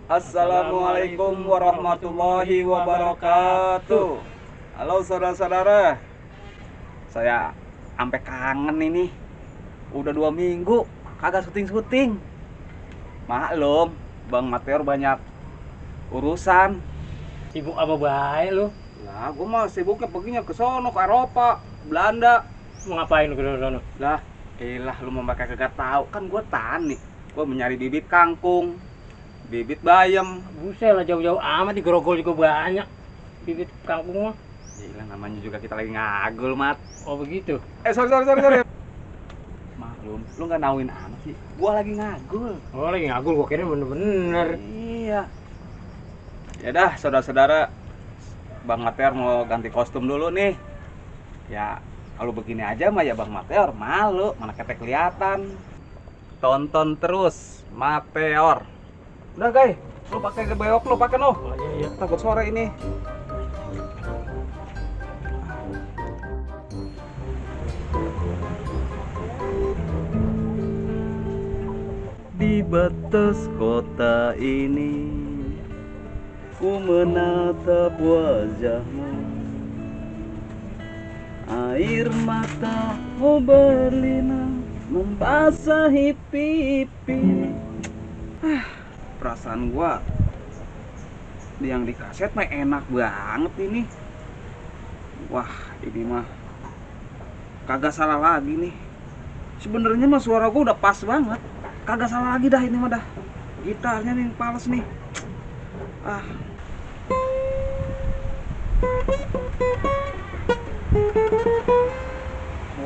Assalamualaikum warahmatullahi wabarakatuh. Halo saudara-saudara, saya sampai kangen ini. Udah 2 minggu kagak syuting-syuting. Maklum, Bang Mateor banyak urusan. Sibuk apa baik lu? Lah, gua mah sibuknya perginya ke sono, ke Eropa, Belanda. Mau ngapain lu ke sono? Lah, elah lu mau pakai kagak tahu kan gua tani. Gua mencari bibit kangkung, bibit bayam. Buset lah, jauh-jauh amat di Grogol juga banyak bibit kangkung mah. Gila, namanya juga kita lagi ngagul, Mat. Oh begitu. Sorry. Maklum, lu nggak nauin amat sih. Gua lagi ngagul. Oh lagi ngagul, gua kira bener-bener. Iya. Ya dah, saudara-saudara, Bang Mateor mau ganti kostum dulu nih. Ya, kalau begini aja mah ya Bang Mateor malu, mana ketek kelihatan. Tonton terus Mateor. Udah, guys. Lu pakai gebeyok lu, pakai no. Oh iya. Takut sore ini. Di batas kota ini ku menatap wajahmu, air mata berlinang membasahi pipi. Perasaan gua yang di kaset mah enak banget ini. Wah, ini mah kagak salah lagi nih. Sebenarnya mah suara gua udah pas banget. Kagak salah lagi dah ini mah dah. Gitarnya nih yang pales nih.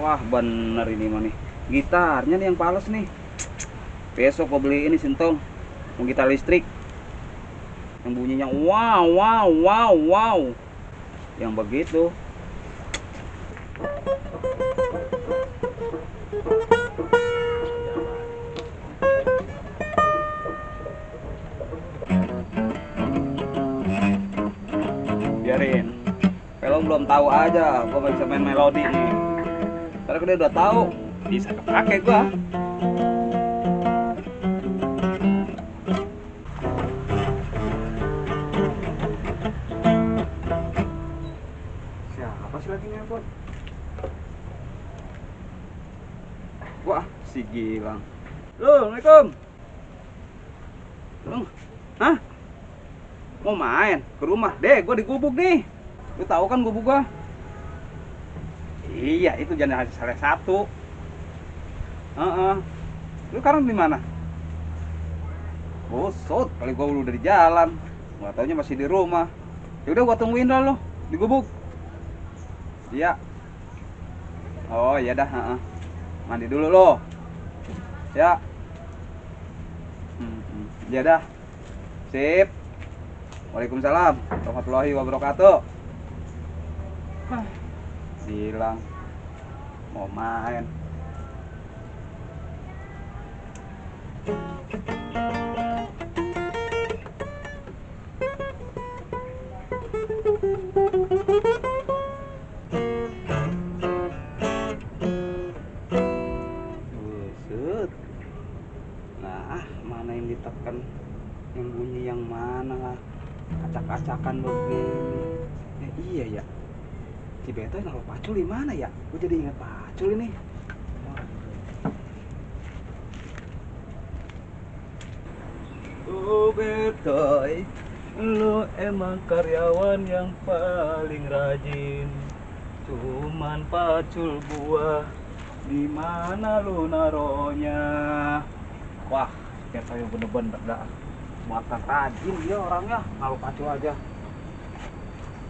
Wah, bener ini mah nih. Gitarnya nih yang pales nih. Besok gua beli ini sintong. Mau gitar listrik. Yang bunyinya wow. Yang begitu. Biarin. Pelong belum tahu aja gua bisa main melodi nih. Ntar dia udah tahu, bisa kepake gua. Siapa sih lagi nelpon? Wah, si Gilang. Assalamualaikum. Hah? Mau main ke rumah? Deh, gua di gubuk nih. Lu tahu kan gubuk gua? Iya, itu Jalan Saleh 1. Lu sekarang di mana? Bosot, kali gua udah di jalan. Nggak taunya masih di rumah. Ya udah gua tungguin dah lo di gubuk. Iya. Oh, iya dah, Mandi dulu lo. Ya. Iya dah. Sip. Waalaikumsalam warahmatullahi wabarakatuh. Bilang mau main. Buset. Nah, mana yang ditekan? Yang bunyi yang mana lah? Acak-acakan begini. Iya ya. Si Beto naruh pacul di mana ya? Gue jadi ingat pacul ini. Oh Betoy, lu emang karyawan yang paling rajin. Cuman pacul gua, di mana lu naronya? Wah, Betoy bener-bener dah. Mata rajin dia orangnya, naruh pacul aja.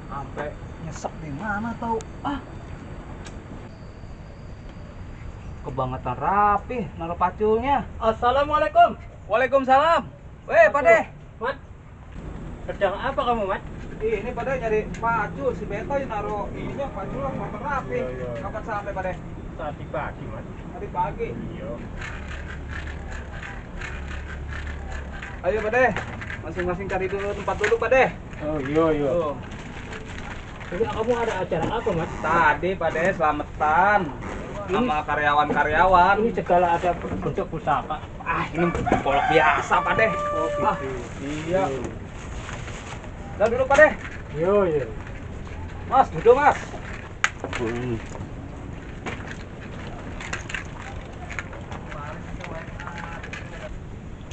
Sampai nyesek di mana tau? Kebangetan rapi naruh paculnya. Assalamualaikum. Waalaikumsalam. Weh, Pade. Mat, sedang apa kamu, Mat? Ini Pade nyari pacul, si Betoy naruh ini pacul motor rapi. Iya. Kapan sampai Pade? Tadi pagi, Mat. Tadi pagi. Iya. Ayo Pade, masing-masing cari dulu tempat duduk Pade. Oh iya. Tuh. Jadi kamu ada acara apa, Mat? Tadi Pade selamatan. sama karyawan-karyawan. Ini segala ada bentuk pusaka. Ah, ini kolak biasa, Pak Deh. Oh gitu. Ah, iya. Udah dulu, Pak Deh. Yo yo. Mas, duduk, Mas.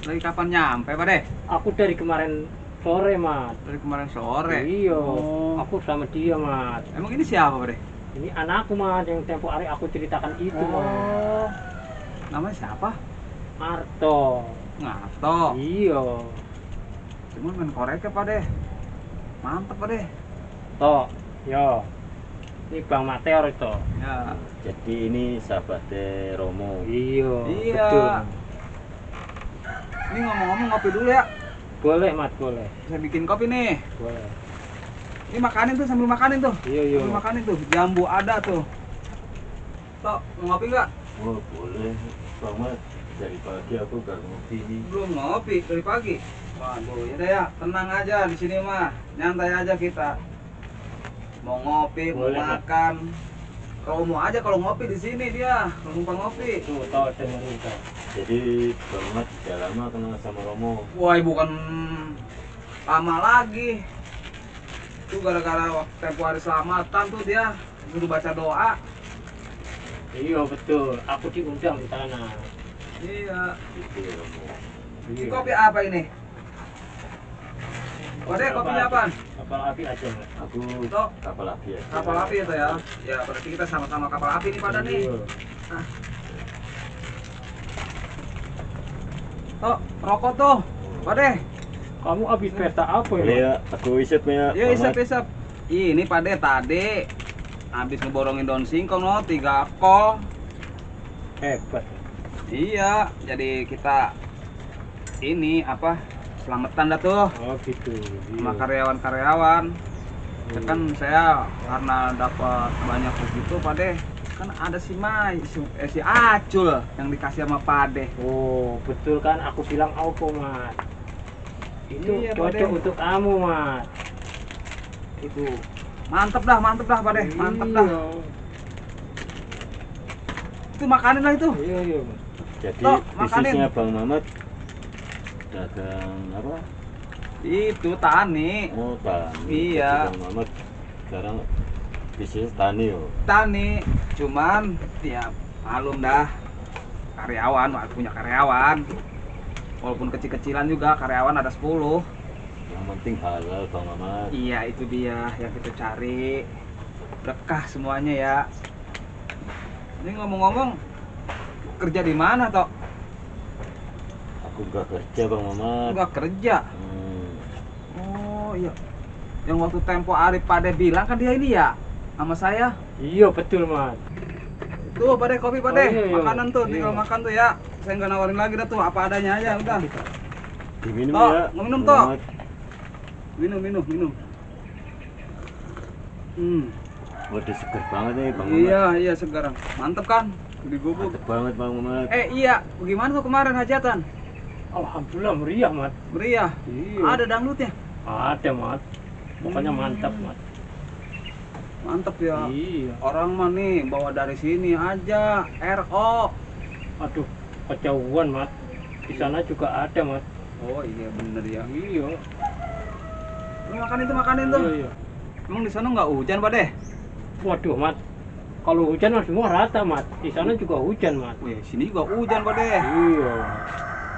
Lagi kapan nyampe, Pak Deh? Aku dari kemarin sore, Mat. Dari kemarin sore. Iya. Oh. Aku sama dia, Mat. Emang ini siapa, Pak Deh? Ini anakku, Mat, yang tempo hari aku ceritakan itu, Mat. Oh. Namanya siapa? Arto. Ngato. Iya. Cuman main korek ya, Pak Deh. Mantap, Pak Deh. Toh, yo. Ini Bang Mateor itu. Ya. Jadi ini sahabatnya Romo. Iya. Iya. Betul. Ini ngomong-ngomong ngopi dulu ya. Boleh, Mat, boleh. Saya bikin kopi nih. Boleh. Ini makanin tuh, sambil makanin tuh. Iya, iya. Sambil makanin tuh. Jambu ada tuh. Tok, mau ngopi nggak? Oh boleh, Bang. Dari pagi aku gak ngopi nih. Belum ngopi dari pagi. Waduh, ya ya, tenang aja di sini mah. Nyantai aja kita. Mau ngopi, mau Boleh, Mat. makan. Romo aja kalau ngopi di sini dia, kalau numpang ngopi. Tuh, tahu dengerin tuh. Jadi Bang Mat udah lama kenal sama Romo. Wah, bukan lama lagi. Itu gara-gara waktu tempo hari selamatan tuh dia suruh baca doa. Iya, betul. Aku diundang di sana. Iya. Itu Romo. Ini kopi apa ini? Waduh, kopinya apaan? Kapal api aja, Mat. Aku Tok. kapal api aja. Kapal api itu ya. Ya, berarti kita sama-sama kapal api nih pada nih. Iya. Tok, rokok tuh. Waduh. Kamu habis pesta apa Boleh ya? ya, aku isep ya. Yuk, Bang isap, Mat. isap. Ini Pade tadi habis ngeborongin daun singkong no, 3 kol. Hebat. Iya, jadi kita ini apa? Selamatan dah tuh Oh gitu. sama karyawan-karyawan. Ya kan saya karena dapat banyak begitu Pade, kan ada si si Acul yang dikasih sama Pade. Oh, betul kan aku bilang apa, Mat? Itu Iya, cocok Pade. untuk kamu, Mat. Itu mantep dah Pade, mantep dah. Iya. Itu makanin lah itu. Iya, iya. Jadi Tok, makanin. bisnisnya Bang Mamat dagang apa? Itu tani. Oh tani. Iya. Jadi Bang Mamat sekarang bisnis tani yo. Tani, cuman ya malum dah karyawan, punya karyawan. Walaupun kecil-kecilan juga karyawan ada 10. Yang penting halal Bang Mamat. Iya, itu dia yang kita cari. Berkah semuanya ya. Ini ngomong-ngomong kerja di mana, Tok? Aku gak kerja Bang Mamat. Enggak kerja. Hmm. Oh, iya. Yang waktu tempo Arif Pade bilang kan dia ini ya sama saya. Iya, betul, Mat. Tuh, Pade kopi Pade. Oh, iya, iya. Makanan tuh, tinggal Iya. makan tuh ya. Saya nggak nawarin lagi dah tuh, apa adanya aja udah. Diminum Tok, ya. mau minum, Bang Tok? Mamat. Minum. Hmm. Waduh seger banget nih Bang Mamat. Iya, iya sekarang. Mantep kan? Di gubuk. Mantep banget Bang Mamat. Iya, bagaimana tuh kemarin hajatan? Alhamdulillah meriah, Mat. Meriah. Iya. Ada dangdutnya. Ada, Mat. Pokoknya mantap, Mat. Mantep ya. Iya. Orang mah nih bawa dari sini aja. RO. Aduh, kejauhan, Mat. Di sana juga ada, Mat. Oh iya bener ya. Iya. Ini makanin tuh. Iya, iya. Emang di sana nggak hujan, Pak Deh? Waduh, Mat. Kalau hujan mah semua rata, Mat. Di sana juga hujan, Mat. Wih, sini juga hujan, Pak Deh. Iya.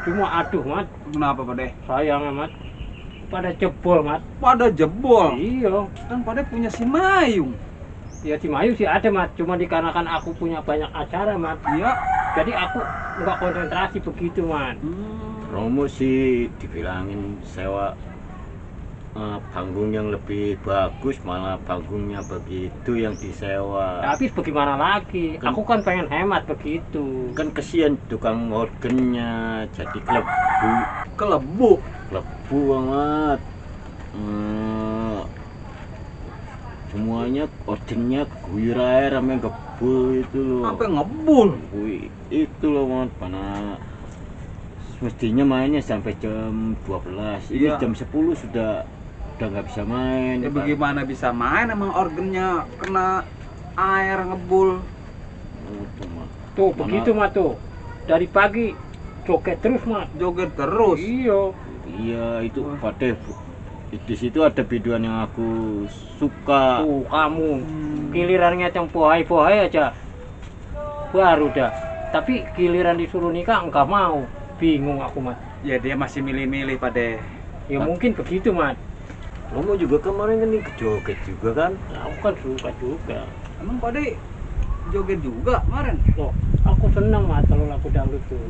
Cuma aduh, Mat. Kenapa, Pak Deh? Sayangnya, Mat. Pada jebol, Mat. Pada jebol. Iya. Kan Pak Deh punya si Mayung. Ya di Mayu sih ada, Mat. Cuma dikarenakan aku punya banyak acara, Mat. Iya. Jadi aku nggak konsentrasi begitu, Mat. Romo sih dibilangin sewa panggung yang lebih bagus, malah panggungnya begitu yang disewa. Tapi bagaimana lagi? Kan- Aku kan pengen hemat begitu. Kan kesian tukang organnya jadi Kelebu. klebu banget. Semuanya organnya guyur air sama gebul itu loh. Sampai ngebul. Wih, itu loh mana mestinya mainnya sampai jam 12. Ini Iya. jam 10 sudah nggak bisa main. Ya Pak. bagaimana bisa main emang organnya kena air ngebul. Itu Tuh Mana- begitu mat tuh. Dari pagi joget terus mat. Joget terus. Iya. Iya itu Pak di situ ada biduan yang aku suka. Tuh kamu gilirannya yang pohai-pohai aja baru dah. Tapi giliran disuruh nikah enggak mau. Bingung aku mat. Ya dia masih milih-milih Pade. Ya mungkin begitu mat. Kamu juga kemarin kan ikut joget juga kan? Aku kan suka juga. Emang Pade joget juga kemarin? Loh, aku senang mat kalau lagu dangdut tuh.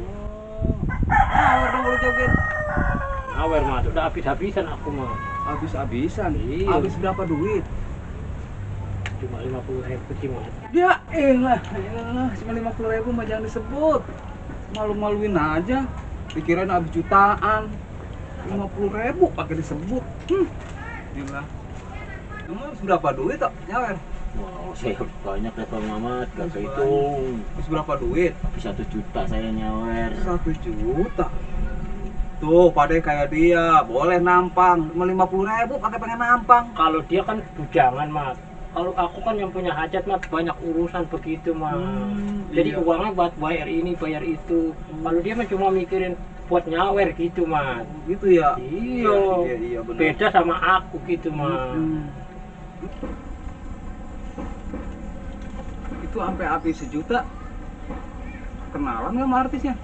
Awar dong kalau joget. Awer mat, udah habis-habisan aku mat. Habis-habisan. Iya. Habis berapa duit? Cuma 50.000 sih mat. Ya elah, cuma 50.000 mah jangan disebut. Malu-maluin aja. Dikirain habis jutaan. 50.000 pakai disebut. Gila. Kamu habis berapa duit tok? Nyawer. Wow, saya banyak ya Bang Mamat, gak kehitung. Habis berapa duit? Habis 1 juta saya nyawer. 1 juta. Tuh, Pade kayak dia, boleh nampang. Cuma 50.000 pakai pengen nampang. Kalau dia kan bujangan mat. Kalau aku kan yang punya hajat mat, banyak urusan begitu mat. Jadi iya. uangnya buat bayar ini, bayar itu. Kalau dia mah cuma mikirin buat nyawer gitu mat. Gitu ya? Iya. Iya benar. Beda sama aku gitu mat. Itu sampai habis 1 juta. Kenalan nggak sama artisnya?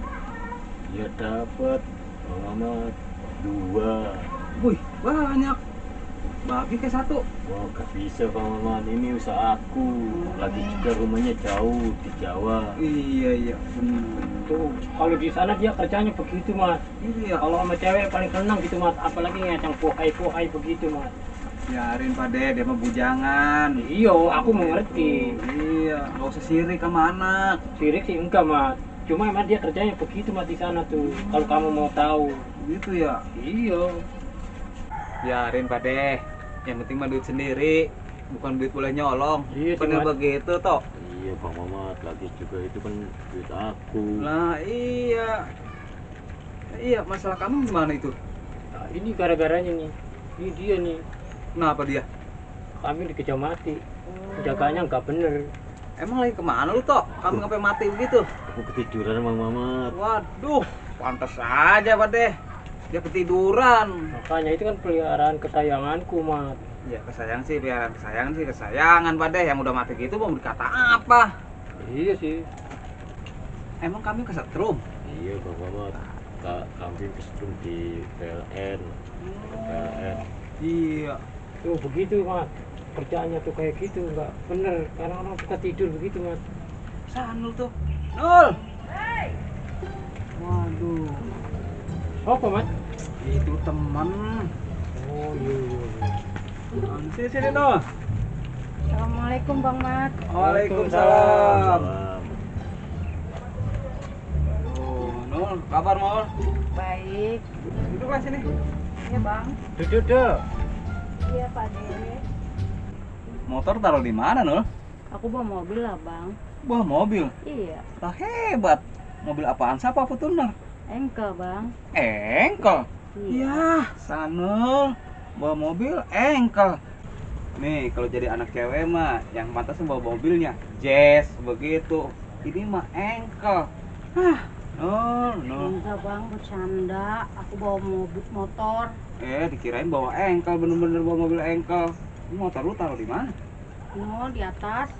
Iya dapat Bang Mamat 2. Wih, banyak. Bagi ke 1. Wah gak bisa Bang Mamat, ini usaha aku. Lagi juga rumahnya jauh di Jawa. Iya, benar. Tuh, kalau di sana dia kerjanya begitu mat. Iya. Kalau sama cewek paling senang gitu mat, apalagi ngacang pohai-pohai begitu mat. Biarin Pade, dia mah bujangan. Iya, aku mengerti. Iya, nggak usah sirik sama anak. Sirik sih enggak mat. Cuma emang dia kerjanya begitu mat di sana tuh. Kalau kamu mau tahu. Gitu ya. Iya. Biarin Pade. Yang penting mah duit sendiri, bukan duit boleh nyolong. Iya, Bener Mat. begitu toh. Iya Bang Mamat, lagi juga itu kan duit aku. Nah, iya. Iya, masalah kamu gimana itu? Nah, ini gara-garanya nih. Ini dia nih. Kenapa dia? Kami dikejar mati. Jaganya nggak bener. Emang lagi kemana lu toh? Kamu sampai mati begitu? Aku ketiduran Bang Mamat. Waduh, pantas aja Pade. Dia ketiduran. Makanya itu kan peliharaan kesayanganku mat. Ya kesayang sih, biar kesayangan Pade. Yang udah mati gitu mau dikata apa? Iya sih. Emang kami kesetrum? Iya Bang Mamat, kambing kesetrum di PLN. PLN. Iya. Tuh begitu mat. Kerjaannya tuh kayak gitu nggak bener. Karena orang suka tidur begitu mat. Sanul tuh. Nul. Waduh. Apa mat? Itu teman. Oh iya. Sini Nul. Assalamualaikum Bang Mat. Waalaikumsalam. Oh, Nul, kabar Nul? Baik. Duduklah sini. Iya Bang. Duduk deh. Iya Pak De. Motor taruh di mana Nul? Aku bawa mobil lah Bang. Wah, mobil. Iya. Lah hebat. Mobil apaan? Siapa Fortuner? Engkel Bang. Engkel. Iya. Ya, Sanul bawa mobil engkel. Nih, kalau jadi anak cewek mah yang pantas bawa mobilnya Jazz begitu. Ini mah engkel. Hah, Nul. Enggak Bang, bercanda. Aku bawa mobil motor. Dikirain bawa engkel, bener-bener bawa mobil engkel. Ini motor lu taruh di mana? No, di atas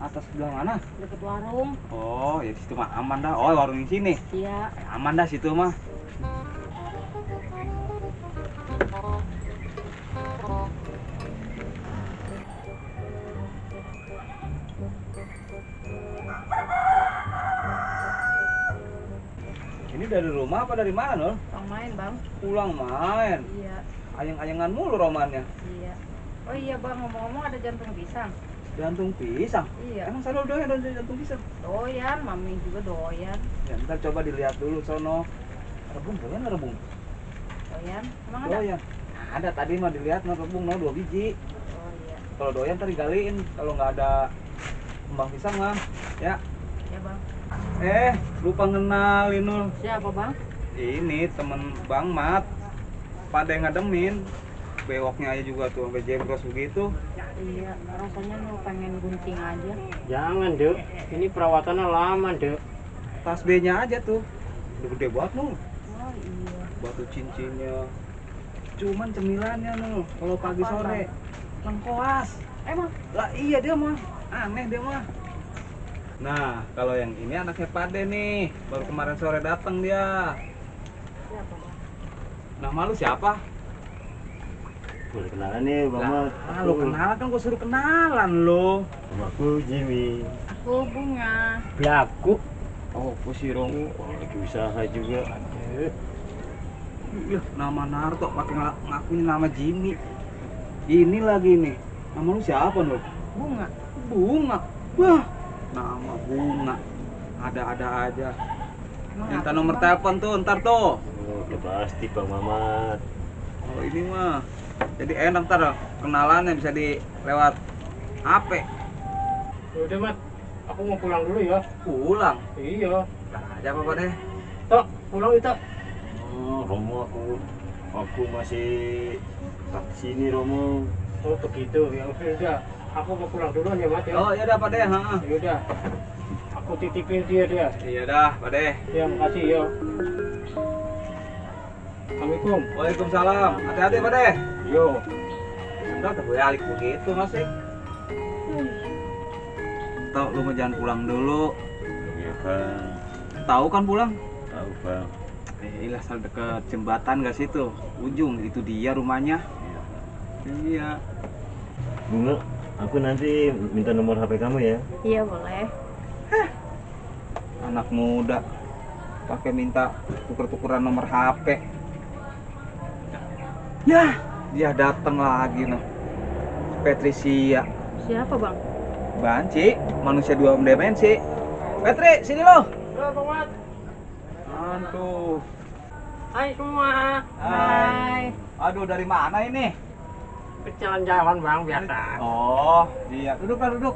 Atas sebelah mana? deket warung. Oh, ya di situ mah aman dah. Oh, warung di sini. Iya. Aman dah situ mah. Ini dari rumah apa dari mana, Nul? Bang main Bang. Pulang main. Iya. Ayang-ayangan mulu romannya. Iya. Oh iya Bang, ngomong-ngomong ada jantung pisang. Jantung pisang. Iya. Emang Sanul doyan ada jantung pisang? Doyan, Mami juga doyan. Ya, ntar coba dilihat dulu sono. Rebung doyan nggak rebung? Doyan. Emang ada? Doyan. Ada tadi mah dilihat no rebung no 2 biji. Oh iya. Kalau doyan tadi galiin. Kalau nggak ada kembang pisang mah, ya. Ya Bang. Lupa ngenalin Nul. Siapa Bang? Ini temen Bang Mat. Pada yang ngademin. bewoknya aja juga tuh sampai jembros begitu. Iya, rasanya mau pengen gunting aja. Jangan, Dek. Ini perawatannya lama, Dek. Tas B-nya aja tuh. Udah gede banget Nul. Oh iya. Batu cincinnya. Cuman cemilannya Nul. Kalau pagi Apaan, sore lengkoas. Emang Lah iya dia mah. Aneh dia mah. Nah, kalau yang ini anaknya Pade nih. Baru kemarin sore datang dia. siapa, Bang? Nama lu siapa? Boleh kenalan nih Bang Lah, Mat. lu kenalan kan gua suruh kenalan lo. Sama aku Jimmy. Aku Bunga. Belaku. Oh, Pusirong. Lagi usaha juga. Iya, nama Narto pakai ngakuin nama Jimmy. Ini lagi nih. Nama lu siapa lu? Bunga. Bunga. Wah, nama Bunga. Ada-ada aja. Emang Minta apa nomor sih, Bang? telepon tuh, ntar tuh. Oh, udah pasti Bang Mamat. Oh ini mah. Jadi enak ntar kenalannya bisa di lewat HP. Udah, Mat. Aku mau pulang dulu ya. Pulang. Iya. Ntar aja apa deh. Tok, pulang itu. Oh, Romo aku masih tak sini Romo. Oh, begitu. Ya udah. Aku mau pulang dulu ya, Mat ya. Oh iya dah Pak Deh. Ya udah. Aku titipin dia. Iya dah Pak Deh. Ya, makasih ya. Assalamualaikum. Waalaikumsalam. Hati-hati Pak Deh. Yo. Udah terbalik begitu masih. Tahu lu mau jangan pulang dulu. Iya Bang. Tahu kan pulang? Tahu Bang. Iya, asal deket jembatan gak situ, ujung itu dia rumahnya. Iya Bang. Iya. Bunga, aku nanti minta nomor HP kamu ya. Iya boleh. Anak muda pakai minta tuker-tukeran nomor HP. Ya, dia datang lagi noh. Patricia, Siapa, Bang? Banci, manusia dua dimensi. Petri, sini lo. Halo, Bang Mat. Aduh. Hai semua. Hai. Aduh, dari mana ini? Jalan-jalan, Bang, biasa. Oh, iya. Duduk lah, duduk.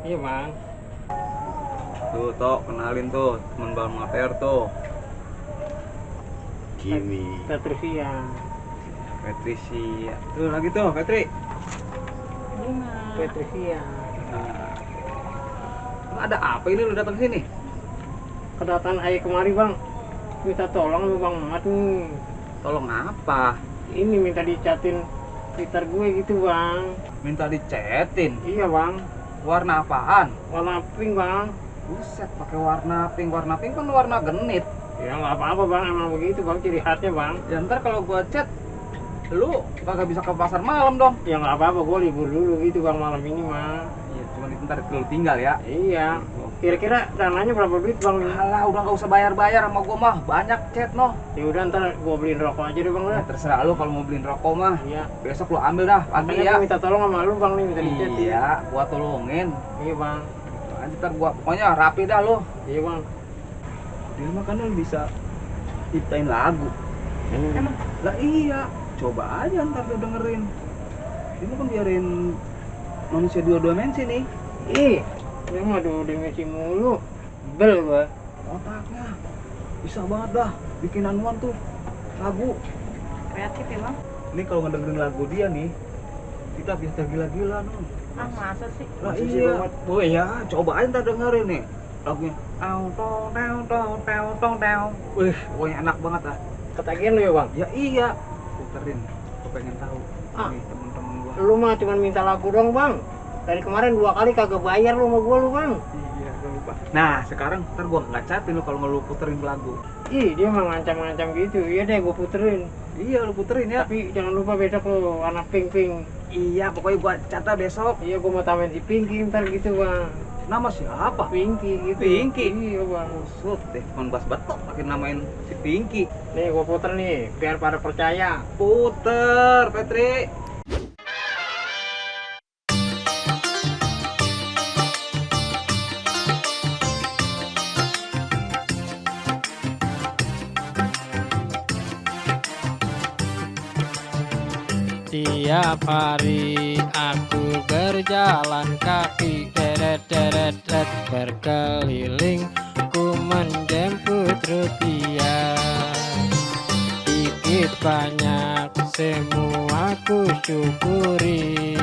Iya, Bang. Tuh, Tok, kenalin tuh, teman Bang Mater tuh. Jimmy. Patricia. Patricia. Tuh lagi tuh, Petri. Bunga. Patricia. Nah, ada apa ini lu datang sini? Kedatangan ayah kemari, Bang. Minta tolong lu, Bang Mat nih. Tolong apa? Ini minta dicatin Twitter gue gitu, Bang. Minta dicetin. Iya, Bang. Warna apaan? Warna pink, Bang. Buset, pakai warna pink. Warna pink kan warna genit. Ya nggak apa-apa, Bang. Emang begitu, Bang. Ciri khasnya, Bang. Ya ntar kalau gua chat, lu kagak bisa ke pasar malam dong. Ya nggak apa-apa. Gue libur dulu gitu, Bang, malam ini, Bang. Iya, cuma ntar lu tinggal ya. Iya. Kira-kira dananya berapa duit, Bang? Alah, udah nggak usah bayar-bayar sama gua mah. Banyak chat noh. Ya udah, ntar gue beliin rokok aja deh, Bang. Ya, Lah. terserah lu kalau mau beliin rokok mah. Iya. Besok lu ambil dah pagi Makanya ya. gue minta tolong sama lu, Bang, nih. Minta dicatin. Iya, gua tolongin. Iya, Bang. Nanti ntar gua pokoknya rapi dah lu. Iya, Bang. Dia mah kan lu bisa ciptain lagu. Emang Lah iya, coba aja ntar lu dengerin. Ini kan biarin manusia dua dimensi nih. Ih, ini mah dua dimensi mulu. Bel gua. Otaknya bisa banget dah bikin anuan tuh lagu. kreatif ya, Bang? Ini kalau ngedengerin lagu dia nih, kita bisa tergila-gila nih. Ah, masa sih? Lah Masa sih, iya. Bang Mat? Oh iya, coba aja ntar dengerin nih lagunya. Tau tong tau tong tau tong tau. Wih, pokoknya enak banget dah. Ketagihan lu ya, Bang? Ya iya, puterin. Gue pengen tahu. Ah. Nih temen-temen gua. Lu mah cuma minta lagu dong, Bang. Dari kemarin 2 kali kagak bayar lu sama gua lu, Bang. Iya, gue lupa. Nah, sekarang ntar gua nggak catin lu kalau nggak lu puterin lagu. Ih, dia mah ngancam-ngancam gitu. Iya deh, gua puterin. Iya, lu puterin ya. Tapi jangan lupa besok lu warna pink-pink. Iya, pokoknya gua catat besok. Iya, gua mau tambahin si Pinky ntar gitu, Bang. Nama siapa? Pinky gitu. Pinky? Iya, Bang. Sud deh, cuman bahas batok makin namain si Pinky. Nih, gua puter nih, biar pada percaya. Puter, Petri. Tiap hari aku berjalan kaki deret-deret berkeliling ku menjemput rupiah. Dikit banyak semua aku syukuri.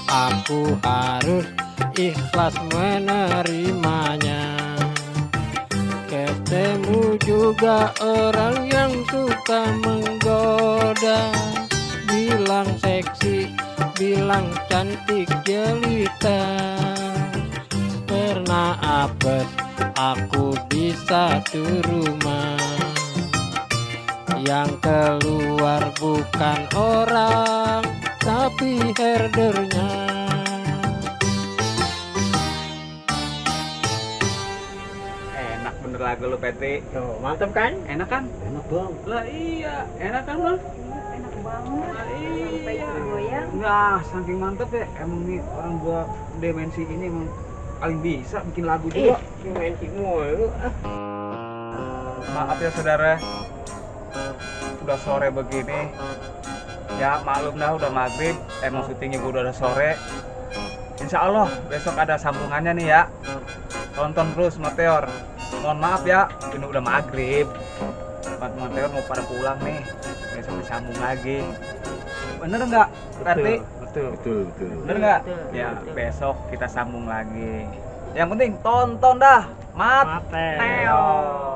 Aku harus ikhlas menerimanya. Ketemu juga orang yang suka menggoda, bilang seksi, bilang cantik jelita. Pernah apes, aku bisa tuh rumah. Yang keluar bukan orang, tapi herdernya. Enak bener lagu lu, Peti. Tuh, mantep kan? Enak kan? Enak bang. Lah iya, enak kan, Bang? Enak banget. Lah Sampai iya. goyang. Enggak, saking mantep ya. Emang nih orang gua dimensi ini emang paling bisa bikin lagu juga. Main mulu. Maaf ya saudara, udah sore begini. Ya maklum dah, udah maghrib. Emang syutingnya gua udah sore. Insya Allah besok ada sambungannya nih ya. Tonton terus Meteor. Mohon maaf ya, ini udah maghrib. Meteor mau pada pulang nih. Besok disambung lagi. Bener nggak, Berarti? Betul. Betul betul. Bener nggak? Betul, Ya betul. besok kita sambung lagi. Yang penting tonton dah, Meteor. Meteor.